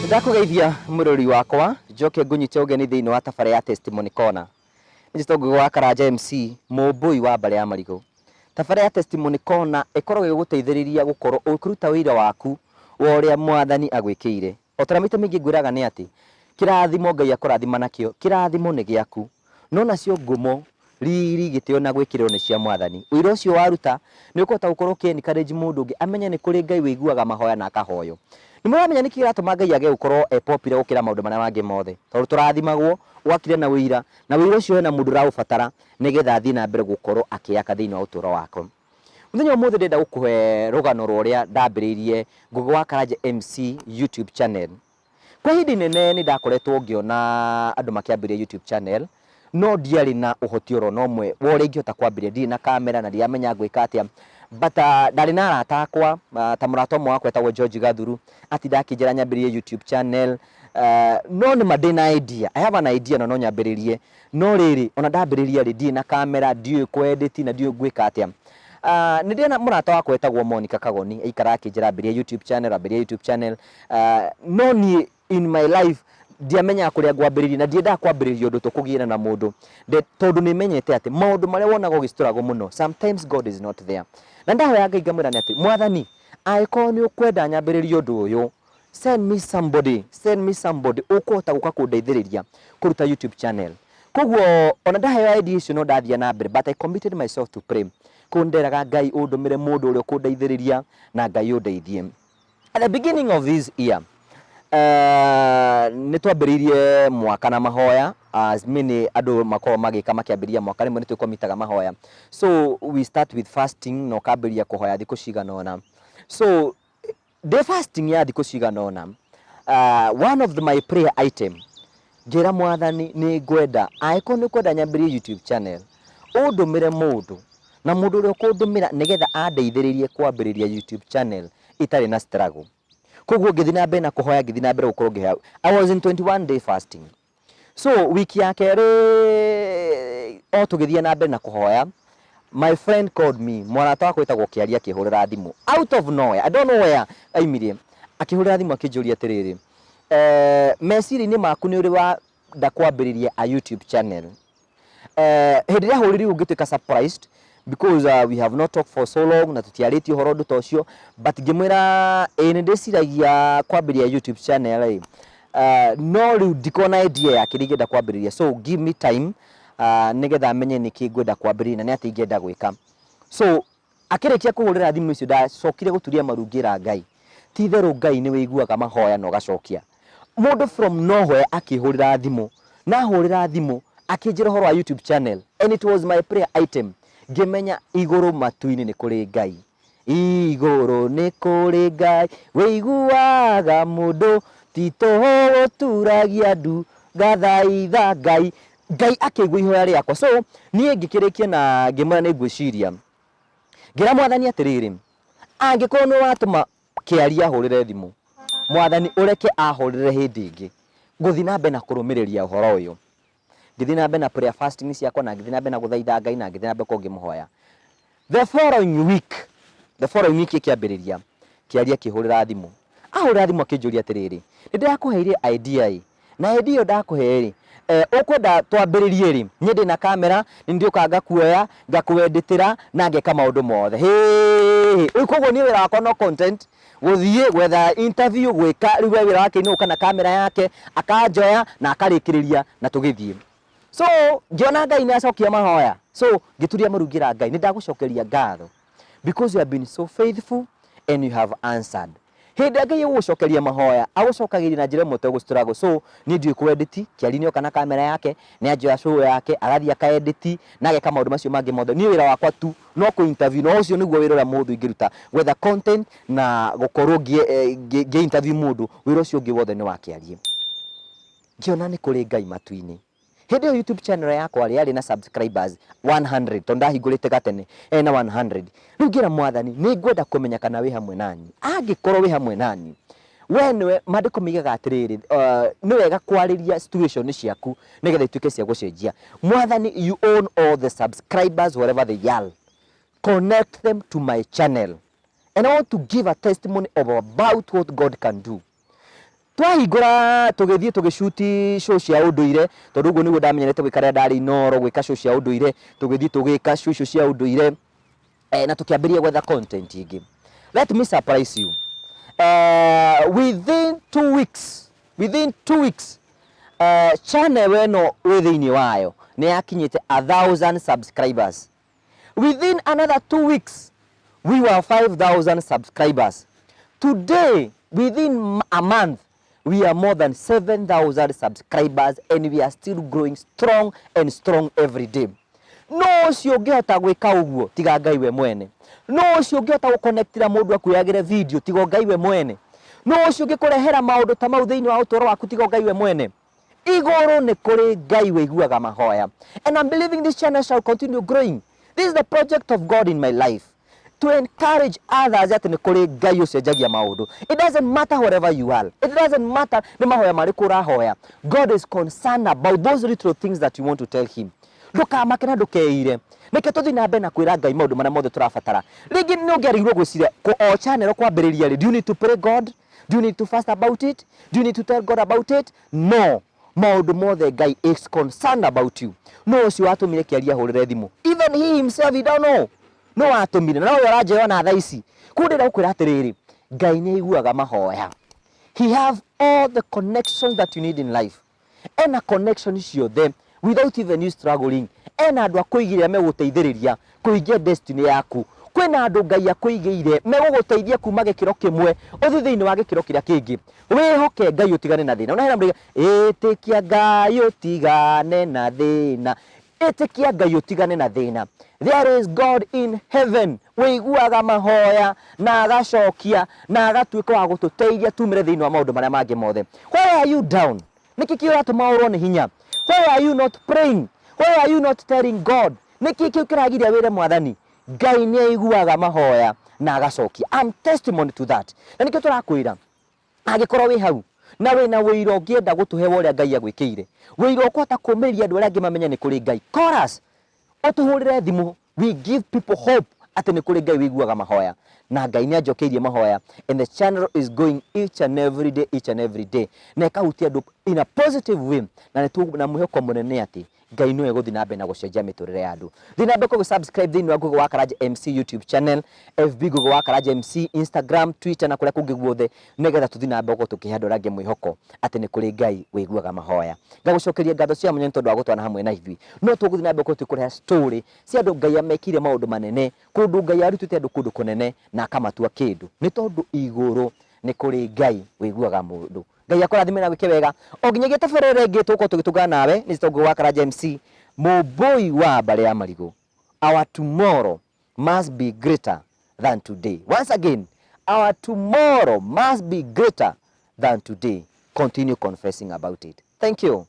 Ndakũgeithia mũrori wakwa njoke ngũnyite ũgeni thĩinĩ wa tabarĩra ya Testimony Corner. Njĩtagwo Ngũgĩ wa Karanja MC, mũmbũi wa mbarĩ ya marigũ. Tabarĩra ya Testimony Corner ĩkoragwo ĩgĩgũteithĩrĩria gũkorwo ũkĩruta ũira waku wa ũrĩa mwathani agwĩkĩire. O ta ũrĩa maita maingĩ ngwĩraga nĩ atĩ, kĩrathimo Ngai akũrathima nakĩo, kĩrathimo nĩ gĩaku, no nacio ngumo, riri, gĩtĩo na gwĩkĩrĩrwo nĩ cia Mwathani. Ũira ũcio waruta, nĩ ũkũhota gũkorwo ũkĩ encourage mũndũ ũngĩ amenye nĩ kũrĩ Ngai wĩiguaga mahoya na akahoywo. Nĩ mũramenya nĩkĩ kĩratũma Ngai age gũkorwo e popular gũkĩra maũndũ marĩa mangĩ mothe? Tondũ tũrathimagwo, ũgakira na ũira, na ũira ũcio hena mũndũ ũraũbatara nĩgetha athiĩ na mbere gũkorwo akĩyaka thĩinĩ wa ũtũro wake. Mũthenya wa ũmũthĩ ndĩrenda gũkũhe rũgano rwa ũrĩa ndambĩrĩirie Ngũgĩ wa Karanja MC YouTube channel. Kwa ihinda inene nĩ ndakoretwo ngĩona andũ makĩambĩrĩria YouTube channel, no ndiarĩ na ũhoti oro na ũmwe wa ũrĩa ingĩhota kwambĩrĩria, ndirĩ na kamera na ndiramenya ngwĩka atĩa. But ndarĩ na arata akwa, ta mũrata ũmwe wakwa etagwo George Gathuru, atindaga akĩnjĩra nyambĩrĩrie YouTube channel, no nĩma ndĩna idea, I have an idea na no nyambĩrĩrie. No rĩrĩ, ona ndambĩrĩria rĩ, ndirĩ na kamera, ndiũĩ kũ edit na ndiũĩ ngwĩka atĩa. Ah, nĩ ndĩ na mũrata wakwa wetagwo Monica Kagoni, aikaraga akĩnjĩra ambĩrĩrie YouTube channel, ambĩrĩrie YouTube channel. Ah, no niĩ in my life ndiamenyaga kũrĩa ngwambĩrĩria na ndiendaga kwambĩrĩria ũndũ tũkũgiana na mũndũ tondũ nĩ menyete atĩ maũndũ marĩa wonaga ũgĩ struggle mũno, sometimes God is not there. Na ndahoya Ngai ngamwĩra nĩ atĩ, Mwathani, angĩkorwo nĩ ũkwenda nyambĩrĩrie ũndũ ũyũ, Send me somebody, send me somebody ũkũhota gũka kũndeithĩrĩria kũruta YouTube channel. Koguo ona ndaheo idea icio no ndathia na mbere but I committed myself to pray. Koguo nderaga Ngai ũndũmĩre mũndũ ũrĩa ũkũndeithĩrĩria na Ngai ũndeithie. At the beginning of this year, nĩ twambĩrĩirie mwaka na mahoya as many andũ makoragwo magĩka makĩambĩrĩria mwaka rĩmwe nĩ twĩkomitaga mahoya. So we start with fasting na ũkambĩrĩria kũhoya thikũ cigana ũna. So Ndĩ fasting ya thikũ cigana ũna, one of my prayer item, ngĩra Mwathani nĩ ngwenda, angĩkorwo nĩ ũkwenda nyambĩrĩrie YouTube channel, ũndũmĩre mũndũ, na mũndũ ũrĩa ũkũndũmĩra nĩgetha andeithĩrĩrie kwambĩrĩria YouTube channel ĩtarĩ na struggle. Koguo ngĩthiĩ na mbere na kũhoya, ngĩthiĩ na mbere gũkorwo ngĩhoya. I was in 21 day fasting. So wiki ya kerĩ o tũgĩthiĩ na mbere na kũhoya, my friend called me, mũrata wakwa wĩtagwo Kĩaria akĩhũrĩra thimũ out of nowhere, I don't know where aimire, akĩhũrĩra thimũ akĩnjũria atĩrĩrĩ, meciria-inĩ maku nĩ ũrĩ wenda kwambĩrĩria a YouTube channel? Hĩndĩ ĩrĩa ahũrĩrirwo ngĩtuĩka surprised because we have not talked for so long na tũtiarĩtie ũhoro ũndũ ta ũcio, but ngĩmwĩra ĩĩ nĩ ndĩciragia kwambĩrĩria YouTube channel ĩ, no rĩu ndikoragwo na idea ya kĩrĩa ingĩenda kwambĩrĩria, so give me time nĩgetha menye nĩkĩ ngwenda kwambĩrĩria na nĩ atĩa ingĩenda gwĩka. So Akĩrĩkia kũhũrĩra thimũ icio ndacokire gũturia maru ngĩra Ngai, ti itherũ Ngai nĩ wĩiguaga mahoya na ũgacokia. Mũndũ from nowhere akĩhũrĩra thimũ, na ahũrĩra thimũ akĩnjĩra ũhoro wa YouTube channel and it was my prayer item, ngĩmenya igũrũ matu-inĩ nĩ kũrĩ Ngai. Igũrũ nĩ kũrĩ Ngai wĩiguaga mũndũ, ti tũhũ ũturagia ndu, ngathaitha Ngai. Ngai akĩigua ihoya rĩakwa. So niĩ ngĩkĩrĩkia na ngĩmwĩra nĩ ngwĩciria Ngĩra Mwathani atĩrĩrĩ, angĩkorwo nĩ watũma Kĩaria ahũrĩre thimũ, Mwathani ũreke ahũrĩre hĩndĩ ĩngĩ, ngũthiĩ na mbere na kũrũmĩrĩria ũhoro ũyũ. Ngĩthiĩ na mbere na prayer fasting ciakwa na ngĩthiĩ na mbere na gũthaitha Ngai na ngĩthiĩ na mbere gũkorwo ngĩmũhoya. The following week, the following week ĩkĩambĩrĩria, Kĩaria akĩhũrĩra thimũ. Ahũrĩra thimũ akĩnjũria atĩrĩrĩ, nĩ ndĩrakũheire idea ĩ, Na hĩndĩ ĩyo ndakũhe-rĩ, ũkwenda twambĩrĩrie rĩ? Niĩ ndĩna kamera, nĩ ndĩũkaga ngakuoya, ngakũendĩtĩra na ngeka maũndũ mothe. Hĩĩ! Rĩu koguo niĩ wĩra wakwa no content, gũthiĩ gwetha interview, gwĩka, rĩu we wĩra wake nĩ gũka na kamera yake, akanjoya na akarĩkĩrĩria na tũgĩthiĩ. So ngĩona Ngai nĩ acokia mahoya, so ngĩturia maru ngĩra Ngai nĩ ndagũcokeria ngatho because you have been so faithful and you have answered. Hĩndĩ ĩrĩa Ngai egũgũcokeria mahoya, agũcokagĩria na njĩra ĩmwe ũtegũ struggle. So niĩ ndiũĩ kũ edit, Kĩari nĩoka na kamera yake, nĩanjoya show yake, agathiĩ aka edit, na ageka maũndũ macio mangĩ mothe. Niĩ wĩra wakwa tu no kũ interview, na ũcio nĩguo wĩra ũrĩa mũhũthũ ingĩruta, gwetha content na gũkorwo ngĩ interview mũndũ, wĩra ũcio ũngĩ wothe nĩ wa Kĩarie. Ngĩona nĩ kũrĩ Ngai matu-inĩ. Hĩndĩ ĩyo YouTube channel yakwa rĩ, yarĩ na subscribers 100 tondũ ndahingũrĩte gatene, yarĩ na 100. Rĩu ngĩra Mwathani nĩ ngwenda kũmenya kana wĩ hamwe naniĩ. Angĩkorwo wĩ hamwe naniĩ, We nĩwe maandĩko maigaga atĩrĩrĩ, nĩ wega kwarĩria situation ciaku nĩgetha ituĩke cia gũcenjia. Mwathani, you own all the subscribers wherever they are, connect them to my channel and I want to give a testimony of about what God can do. Twahingũra tũgĩthiĩ tũgĩcuti show cia ũndũire, tondũ ũguo nĩguo ndamenyerete gwĩka rĩrĩa ndarĩ Inooro, gwĩka show cia ũndũire. Tũgĩthiĩ tũgĩka show icio cia ũndũire na tũkĩambĩrĩria gwetha content ingĩ. Let me surprise you, within 2 weeks, within 2 weeks, channel ĩno wĩ thĩinĩ wayo nĩ yakinyĩte 1,000 subscribers. Within another 2 weeks we were 5,000 subscribers. Today, within a month, we are more than 7,000 subscribers and we are still growing strong and strong every day. No ũcio ũngĩhota gwĩka ũguo tiga Ngai we mwene? No ũcio ũngĩhota gũconnectĩra mũndũ akuoyagĩre video tiga Ngai we mwene? No ũcio ũngĩkũrehera maũndũ ta mau thĩinĩ wa ũtũũro waku tiga Ngai we mwene? Igũrũ nĩ kũrĩ Ngai wĩiguaga mahoya, and I'm believing this channel shall continue growing. This is the project of God in my life to encourage others atĩ nĩ kũrĩ Ngai ũcenjagia maũndũ. It doesn't matter wherever you are, it doesn't matter nĩ mahoya marĩkũ ũrahoya, God is concerned about those little things that you want to tell him. Ndũkamake na ndũkeire. Reke tũthiĩ na mbere na kwĩra Ngai maũndũ marĩa mothe tũrabatara. Rĩngĩ nĩ ũngĩarĩirwo gwĩciria o channel kwambĩrĩria rĩ, do you need to pray God? Do you need to fast about it? Do you need to tell God about it? No, maũndũ mothe Ngai is concerned about you. No ũcio watũmire kĩaria hũrĩre thimũ, even he himself, he don't know no watũmire, na nowe ũranjĩra ona thaa ici. Kũu ndĩrenda gũkwĩra atĩrĩrĩ, Ngai nĩ aiguaga mahoya. He have all the connections that you need in life. Ena connection ciothe without even you struggling. Ena andũ akũigĩrĩra megũteithĩrĩria kũhingia destiny yaku. Kwĩna andũ Ngai akũigĩire megũgũteithia kuma gĩkĩro kĩmwe ũthiĩ thĩinĩ wa gĩkĩro kĩrĩa kĩngĩ. Wĩhoke Ngai, ũtigane na thĩna. Ona hena mũndũ, ĩtĩkia Ngai ũtigane na thĩna, ĩtĩkia Ngai ũtigane na thĩna. There is God in heaven wĩiguaga mahoya na agacokia na agatuĩka wa gũtũteithia tumĩre thĩinĩ wa maũndũ marĩa mangĩ mothe. Why are you down? Nĩkĩ kĩ ũratũma ũrwo nĩ hinya? Why are you not praying? Why are you not telling God? Nĩkĩ kĩu kĩragiria wĩre Mwathani? Ngai nĩ aiguaga mahoya na agacokia. I'm testimony to that, na nĩkĩo tũrakwĩra, angĩkorwo wĩ hau na wĩna wĩira ũngĩenda gũtũhe wa ũrĩa Ngai agwĩkĩire, wĩira ũkũhota kũmĩrĩria andũ arĩa angĩ mamenye nĩ kũrĩ Ngai, call us, ũtũhũrĩre thimũ. We give people hope atĩ nĩ kũrĩ Ngai wĩiguaga mahoya, na Ngai nĩ anjokeirie mahoya and the channel is going each and every day, each and every day, na ĩkahutia andũ in a positive way, na nĩ na mwĩhoko mũnene atĩ Ngai nĩwe gũthiĩ na mbere na gũcenjia mĩtũrĩre ya andũ. Thiĩ na mbere kũgũ subscribe thĩinĩ wa Google wa Karanja MC YouTube channel, FB Google wa Karanja MC, Instagram, Twitter na kũrĩa kũngĩ guothe, nĩgetha tũthiĩ na mbere gũkorwo tũkĩhe andũ arĩa angĩ mwĩhoko atĩ nĩ kũrĩ Ngai wĩiguaga mahoya. Ngagũcokeria ngatho cia mwanya nĩ tondũ wa gũtwana hamwe na ithuĩ. No tũgũthiĩ na mbere gũkorwo tũkĩkũrehe story cia andũ Ngai amekire maũndũ manene, kũndũ Ngai arutĩte andũ kũndũ kũnene na akamatua kĩndũ, nĩ tondũ igũrũ nĩ kũrĩ Ngai wĩiguaga mũndũ. Ngai akũrathime na gwĩke wega o nginyagia tabarĩra ĩngĩ tũgũkorwo tũgĩtũngana nawe. Nĩ Ngugi wa Karanja MC, mũmbũi wa mbarĩ ya marigũ. Our tomorrow must be greater than today. Once again, our tomorrow must be greater than today. Continue confessing about it. Thank you.